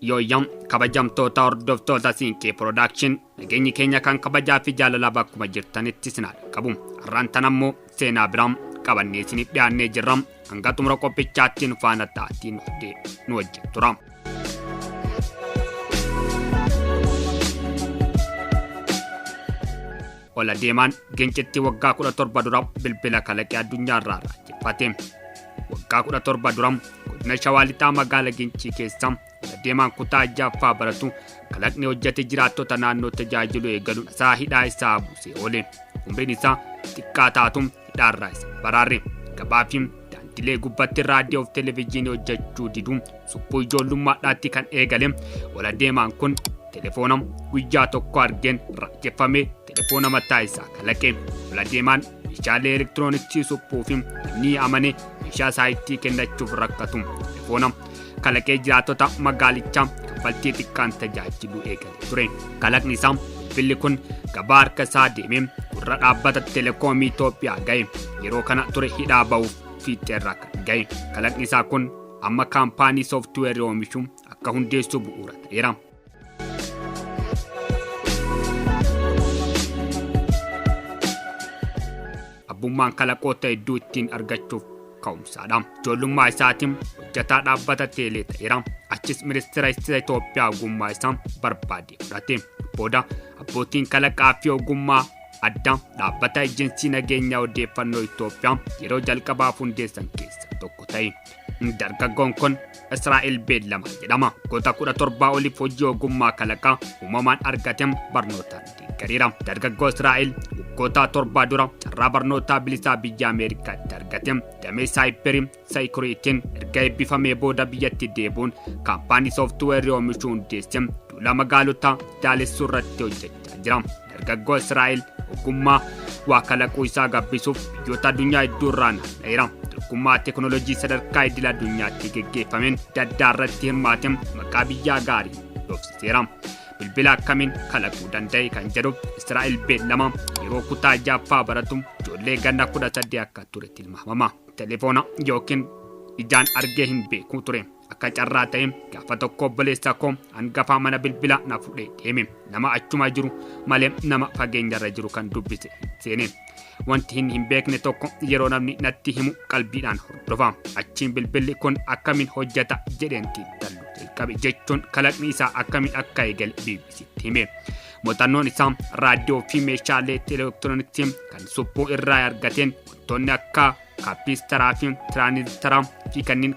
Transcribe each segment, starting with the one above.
Yooyyam kabajamtoota hordoftoota Siinqee Production, nageenyi keenya kan kabajaa fi jaalalaa bakkuma jirtanitti isin haa qabu. Har'aan tan ammoo seenaa biraan qabannee isiniif dhiyaannee jirra. Hanga xumura qophichaatti nu faana ta'aatiin nu wajjin tura. Ola deemaan Gincitti waggaa 17 dura bilbila kalaqee addunyaarraa raajeffate. Waggaa 17 dura godina Shawaa Lixaa magaalaa Gincii keessa ola deemaan kutaa 6ffaa baratu kalaqni hojjete jiraattota naannoo tajaajilu eegaluun isaa hidhaa isaa buusee oole. Umriin isaa xiqqaa taatu hidhaarraa isa baraare. Gabaa fi daandilee gubbatti raadiyoo fi televezyiinii hojjechuu diduu suphuu ijoollummaadhaatti kan eegale ola deemaan kun telefoona guyyaa tokko argeen raajeffame telefoona mataa isaa kalaqe. Ola deemaan meeshaalee elektirooniksii suphuu fi namni amane meeshaa isaa itti kennachuuf rakkatu telefoona kalaqee jiraattota magaalichaa kaffaltii xiqqaan tajaajilu eegale ture. Kalaqni isaa bilbilli kun gabaa harka isaa deemee gurra dhaabbata telekoomii Itoophiyaa ga'e. Yeroo kana ture hidhaa ba'uuf fiixeerraa kan ga'e. Kalaqni isaa kun amma kaampaanii sooftiweerii oomishu akka hundeessu bu'uura ta'eera. Abbummaan kalaqoota hedduu ittiin argachuuf ka'umsaadha. Ijoollummaa isaatiin hojjetaa dhaabbata teelee ta'eera. Achis ministeera ittisa Itoophiyaa ogummaa isaa barbaadee fudhate. Booda abbootiin kalaqaa fi ogummaa adda dhaabbata ejensii nageenyaa odeeffannoo Itoophiyaa yeroo jalqabaaf hundeessan keessaa tokko ta'e. Dargaggoon kun Israa'el Beellamaa jedhama. Waggoota 17 oliif hojii ogummaa kalaqaa uumamaan argate barnootaan deeggareera. Dargaggoo Israa'el waggoota 7 dura carraa barnootaa bilisaa biyya Ameerikaatti argate damee saayiberii saayikuriitiin erga eebbifamee booda biyyatti deebi'uun kaampaanii sooftiweerii oomishuu hundeesse duula magaalotaa daalessuu irratti hojjechaa jira. Dargaggoo Israa'el ogummaa waa kalaquu isaa gabbisuuf biyyoota addunyaa hedduu irraa naanna'eera. Dorgommaa teekinooloojii sadarkaa idil addunyaatti geggeeffameen daddaa irratti hirmaate maqaa biyyaa gaarii dhoofsiseera. Bilbila akkamiin kalaquu danda'e kan jedhu Israa'el Beellamaa yeroo kutaa 6ffaa baratu ijoollee ganna 18 akka ture tilmaamama. Telefoona yookiin ijaan argee hin beeku ture. Akka carraa ta'e gaafa tokko obboleessa koo hangafaa mana bilbila na fuudhee deeme. Nama achuma jiru malee nama fageenyarra jiru kan dubbise hin seene. Wanti hin beekne tokko yeroo namni natti himu qalbiidhaan hordofa. Achiin bilbilli kun akkamiin hojjeta jedheen xiinxallu jalqabe jechuun kalaqni isaa akkamiin akka eegale BBCtti hime. Muuxannoon isaa raadiyoo fi meeshaalee elektirooniksii kan suphuu irraa argateen wantoonni akka kaappiistaraa fi tiraanzistaraa fi kanneen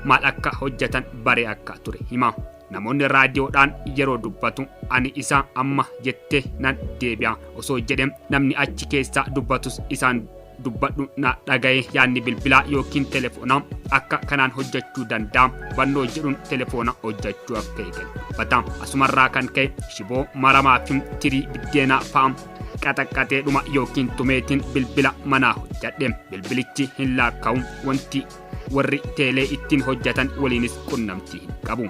maal akka hojjetan bare akka ture hima. Namoonni raadiyoodhaan yeroo dubbatu ani isa amma jettee nan deebi'a osoo jedhe namni achi keessaa dubbatus isaan dubbadhu na dhaga'e yaadni bilbilaa yookiin telefoona akka kanaan hojjechuu danda'a hubannoo jedhuun telefoona hojjechuu akka eegale dubbata. Asumarraa kan ka'e shiboo maramaa fi tirii biddeenaa fa'a qaxaqqaxee dhuma yookiin tumeetiin bilbila manaa hojjedhe. Bilbilichi hin laakkaa'u, wanti warri teelee ittiin hojjetan waliinis qunnamtii hin qabu.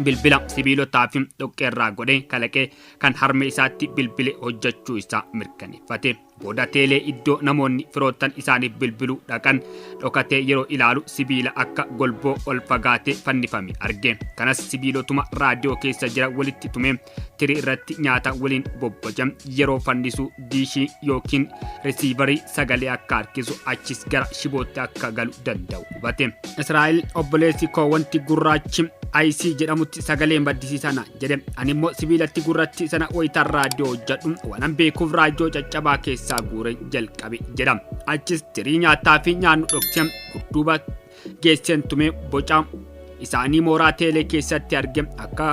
Bilbila sibiilotaa fi dhoqqeerraa godhee kalaqee kan harme isaatti bilbile hojjechuu isaa mirkaneeffate. Booda teelee iddoo namoonni firoottan isaaniif bilbiluu dhaqan dhokatee yeroo ilaalu sibiila akka golboo ol fagaatee fannifame arge. Kanas sibiilotuma raadiyoo keessa jira walitti tumee tirii irratti nyaata waliin bobboce yeroo fannisu diishii yookiin risiivarii sagalee akka harkisu achis gara shibootti akka galu danda'u hubate. Israa'el obboleessi koo wanti gurraachi IC jedhamutti sagalee maddisiisaa naan jedhe. Ani immoo sibiilatti gurratti sana wayitaan raadiyoo hojjedhu waanan beekuuf raadiyoo caccabaa keessaa guuree jalqabe jedha. Achis tirii nyaataa fi nyaannu dhoksee gurduuba geesseen tumee boca isaanii mooraa teelee keessatti arge akka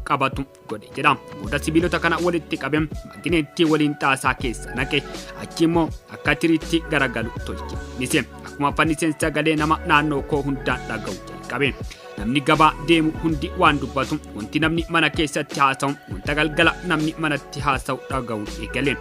qabatu godhe jedha. Booda sibiilota kana walitti qabe magineettii waliin xaasaa keessa naqe achi immoo akka tiriitti garagalu tolche. Nise akkuma fanniseen sagalee nama naannoo koo hundaan dhaga'u jalqabe. Namni gabaa deemu hundi waan dubbatu, wanti namni mana keessatti haasa'u, wanta galgala namni manatti haasa'u dhaga'u eegale.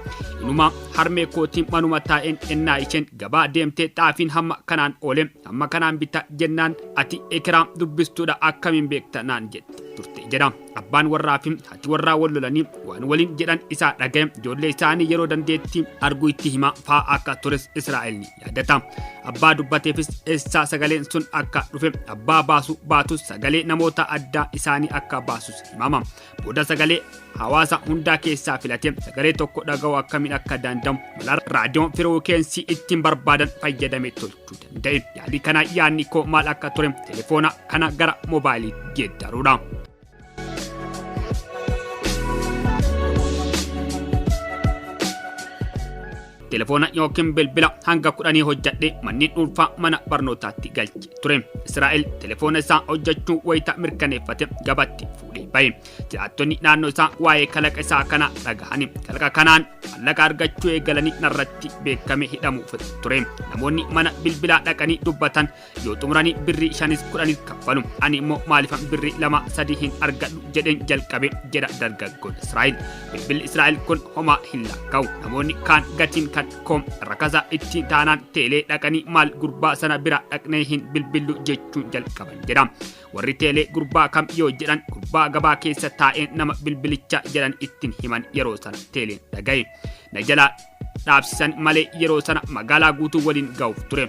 Inuma harmee kootiin manuma taa'een ennaa isheen gabaa deemtee xaafiin hamma kanaan oole, hamma kanaan bita jennaan ati ekeraa dubbistuudha akkamiin beekta naan jette. turte jedha. Abbaan warraa fi haati warraa wal lolanii waan waliin jedhan isaa dhaga'e ijoollee isaanii yeroo dandeetti arguu itti himaa fa'aa akka tures Israa'el ni yaadata. Abbaa dubbateefis eessaa sagaleen sun akka dhufe abbaa baasu baatus sagalee namoota addaa isaanii akka baasus himama. Booda sagalee hawaasa hundaa keessaa filate sagalee tokko dhaga'uu akkamiin akka danda'amu mala raadiyoon firiikweensii ittiin barbaadan fayyadame tolchuu danda'e. Yaalii kana yaadni koo maal akka ture telefoona kana gara moobaayilii geeddaruudha. Telefoona yookiin bilbila hanga 10 hojjadhe manneen dhuunfaa mana barnootaatti galche ture. Israa'el telefoona isaa hojjechuu wayita mirkaneeffate gabatti fuudhee bahe. Jiraattonni naannoo isaa waa'ee kalaqa isaa kana dhagahani. Kalaqa kanaan maallaqa argachuu eegalanii narratti beekame hidhamuuf ture. Namoonni mana bilbilaa dhaqanii dubbatan yoo xumuranii birrii 5 10 kaffalu. Ani immoo maaliifan birrii 2 3 hin argadhu jedheen jalqabe jedha dargaggoon Israa'el. Bilbilli Israa'el kun homaa hin lakkaa'u. Namoonni kaan gatiin kan koom rakasa ittiin taanaan teelee dhaqanii maal gurbaa sana bira dhaqnee hin bilbillu jechuun jalqaban jedha. Warri teelee gurbaa kam yoo jedhan gurbaa gabaa keessa taa'een nama bilbilicha jedhan ittiin himan yeroo sana teeleen dhagaye. Na jalaa dhaabsisan malee yeroo sana magaalaa guutuu waliin ga'uuf ture.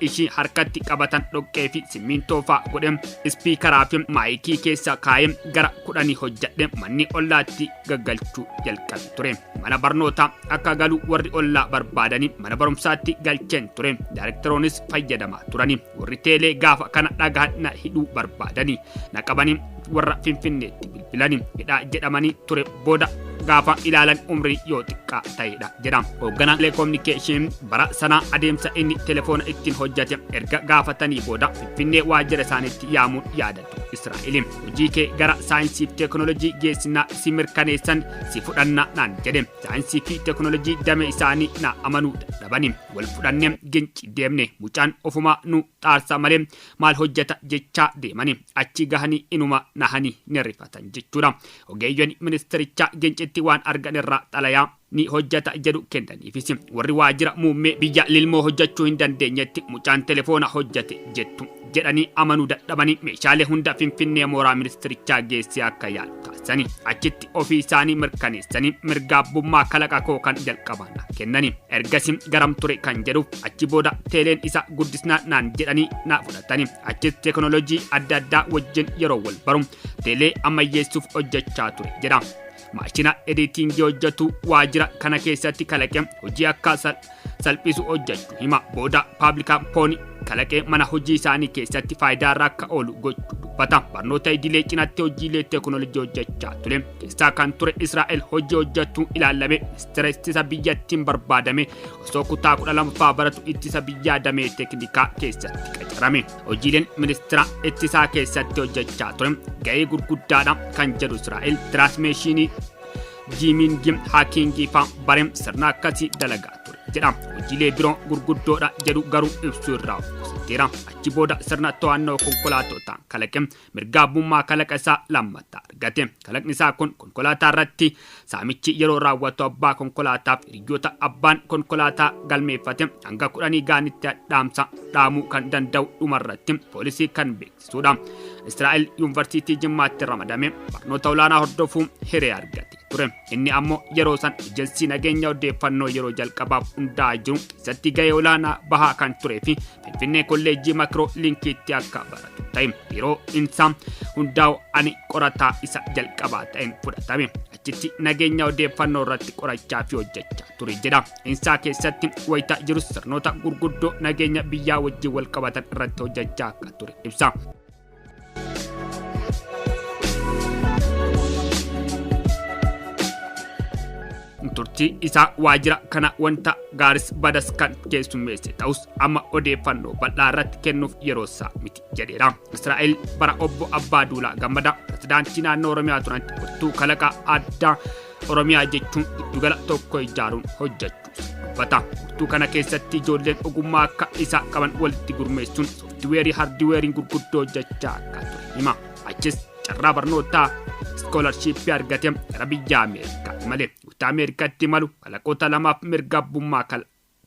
Ishii harkatti qabatan dhoqqee fi simmintoo fa'aa godhe ispiikaraa fi maayikii keessa kaa'ee gara 10 hojjadhe manni ollaatti gaggalchuu jalqabe ture. Mana barnootaa akka galu warri ollaa barbaadanii mana barumsaatti galcheen ture. Daayirektaroonis fayyadamaa turani. Warri teelee gaafa kana dhagahan na hidhuu barbaadanii na qabanii warra Finfinneetti bilbilanii hidhaa jedhamanii ture booda gaafa ilaalan umrii yoo xiqqaa ta'edha jedha. Hoogganaan telekominikeeshinii bara sanaa adeemsa inni telefoona ittiin hojjate erga gaafatanii booda Finfinnee waajjira isaaniitti yaamuun yaadatu Israa'el. Hojii kee gara saayinsii fi teekinooloojii geessinaa si mirkaneessan si fudhanna naan jedhe. Saayinsii fi teekinooloojii damee isaanii na amanuu dadhabani. Wal fudhannee ginci deemne mucaan ofumaa nu xaarsa malee maal hojjeta jechaa deemani. Achi gahanii inuma nahanii ni rifatan jechuudha. Ogeeyyoon ministericha gincitti waan argan irraa xalayaa ni hojjeta jedhu kennaniifis. Warri waajjira muummee biyya lilmoo hojjechuu hin dandeenyetti mucaan telefoona hojjete jettu jedhanii amanuu dadhabanii meeshaalee hunda Finfinnee mooraa ministerichaa geessee akka yaalu taasisanii achitti ofii isaanii mirkaneessanii mirga abbummaa kalaqa koo kan jalqabaa naa kennani. Ergasii garam ture kan jedhuuf achi booda teeleen isa guddisnaa naan jedhanii na fudhatanii achis teekinooloojii adda addaa wajjin yeroo wal baru teelee ammayyeessuuf hojjechaa ture jedha. Maashina editingii hojjetu waajjira kana keessatti kalaqee hojii akka salphisu hojjechuu hima. Booda paablikaampooni kalaqee mana hojii isaanii keessatti faayidaa irra akka oolu gochuu dubbata. Barnoota idilee cinaatti hojiilee teekinooloojii hojjechaa ture. Keessaa kan ture Israa'el hojii hojjetu ilaalame ministeera ittisa biyyattiin barbaadame osoo kutaa 12ffaa baratu ittisa biyyaa damee teeknikaa keessatti qacarame. Hojiileen ministeera ittisaa keessatti hojjechaa ture ga'ee gurguddaadha kan jedhu Israa'el tiraansmeeshinii jiimingii haakingii fa'aa baree sirna akkasii dalagaa ture jedha. Hojiilee biroo gurguddoodha jedhu garuu ibsuu irraa of qusateera. Achi booda sirna to'annoo konkolaatotaan kalaqe mirga abbummaa kalaqa isaa lammataa argate. Kalaqni isaa kun konkolaataa irratti saamichi yeroo raawwatu abbaa konkolaataaf hiriyoota abbaan konkolaataa galmeeffate hanga 10 gaanitti dhaamsa dhaamuu kan danda'u dhumarratti poolisii kan beeksisudha. Israa'el yuunivarsiitii Jimmaatti ramadame barnoota olaanaa hordofuu hiree argate ture. Inni ammoo yeroo san ejensii nageenya odeeffannoo yeroo jalqabaaf hundaa'aa jiru keessatti gahee olaanaa bahaa kan turee fi Finfinnee kolleejjii makiroo linkiitti akka baratu ta'e. Yeroo insaa hundaa'u ani qorataa isa jalqabaa ta'een fudhatame. Achitti nageenya odeeffannoo irratti qorachaa fi hojjechaa ture jedha. Insaa keessatti wayita jirus sirnoota gurguddoo nageenya biyyaa wajjin wal qabatan irratti hojjechaa akka ture ibsa. Turtii isaa waajjira kana wanta gaaris badas kan keessummeesse ta'us amma odeeffannoo bal'aa irratti kennuuf yeroo isaa miti jedheera. Israa'el bara obbo Abbaa Duulaa Gammadaa pirezidaantii naannoo Oromiyaa turanitti furtuu kalaqa addaa Oromiyaa jechuun giddugala tokko ijaaruun hojjechuu dubbata. Furtuu kana keessatti ijoolleen ogummaa akka isaa qaban walitti gurmeessuun sooftiweerii hardiweeriin gurguddoo hojjechaa akka ture hima. Achis carraa barnootaa iskoolarshiippii argate gara biyya Ameerikaa imale. Kutaa Ameerikaatti imalu kalaqoota lamaaf mirga abbummaa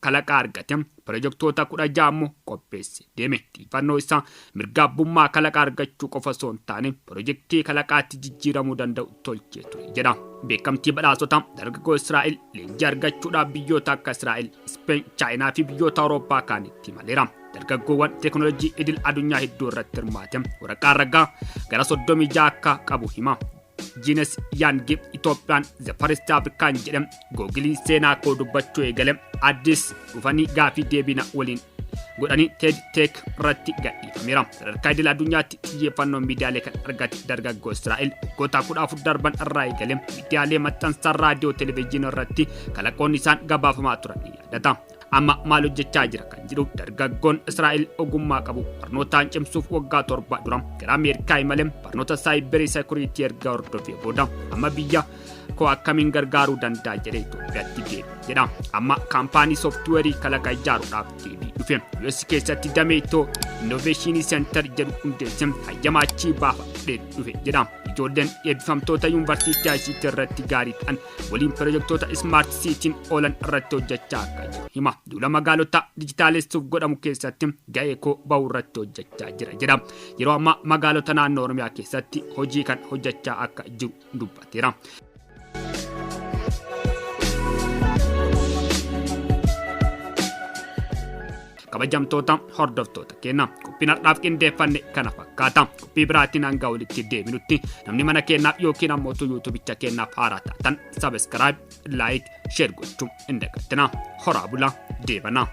kalaqaa argate, pirojektoota 16 immoo qopheesse deeme. Xiyyeeffannoo isaa mirga abbummaa kalaqaa argachuu qofa osoo hin taane pirojektii kalaqaatti jijjiiramuu danda'u tolchee ture jedha. Beekamtii badhaasota dargaggoo Israa'el leenjii argachuudhaaf biyyoota akka Israa'el, Ispeen, Chaayinaa fi biyyoota Awurooppaa kaanitti imaleera. Dargaggoowwan teekinooloojii idil addunyaa hedduu irratti hirmaate waraqaa ragaa gara 36 akka qabu hima. Jiines Yaangi Itoophiyaan The First African jedhame googilii seenaa koo dubbachuu eegale Addis dhufanii gaafii deebina waliin godhanii TED Tech irratti gadhiifameera. Sadarkaa idil addunyaatti xiyyeeffannoo miidiyaalee kan argate dargaggoo Israa'el waggoota 14 darban irraa eegale miidiyaalee maxxansaa raadiyoo televezyiinii irratti kalaqoonni isaan gabaafamaa turan ni yaadata. Amma maal hojjechaa jira kan jedhu dargaggoon Israa'el ogummaa qabu barnootaan cimsuuf waggaa 7 dura gara Ameerikaa imale barnoota saayibarii seekuriitii erga hordofee booda amma biyya koo akkamiin gargaaruu danda'a jedhee Itoophiyaatti deebi'e jedha. Amma kaampaanii sooftiweerii kalaqa ijaaruudhaaf deebii dhufe. US keessatti damee Itoo Innoveeshinii Center jedhu hundeesse hayyama achii baafadhee dhufe jedha. Ijoolleen eebbifamtoota yuunivarsiitii ICT irratti gaarii ta'an waliin pirojektoota Smart Cityin oolan irratti hojjechaa akka jiru hima. Duula magaalota dijitaalessuuf godhamu keessatti ga'ee koo bahuu irratti hojjechaa jira jedha. Yeroo ammaa magaalota naannoo Oromiyaa keessatti hojii kan hojjechaa akka jiru dubbateera. Kabajamtoota hordoftoota keenya qophiin har'aaf qindeeffanne kana fakkaata. Qophii biraatiin hanga walitti deebinutti namni mana keenyaaf yookiin ammoo yuutuubicha keenyaaf haaraa taatan sabiskiraayib, laayik, sheer gochuu hin dagatinaa. Horaa bulaa deebanaa.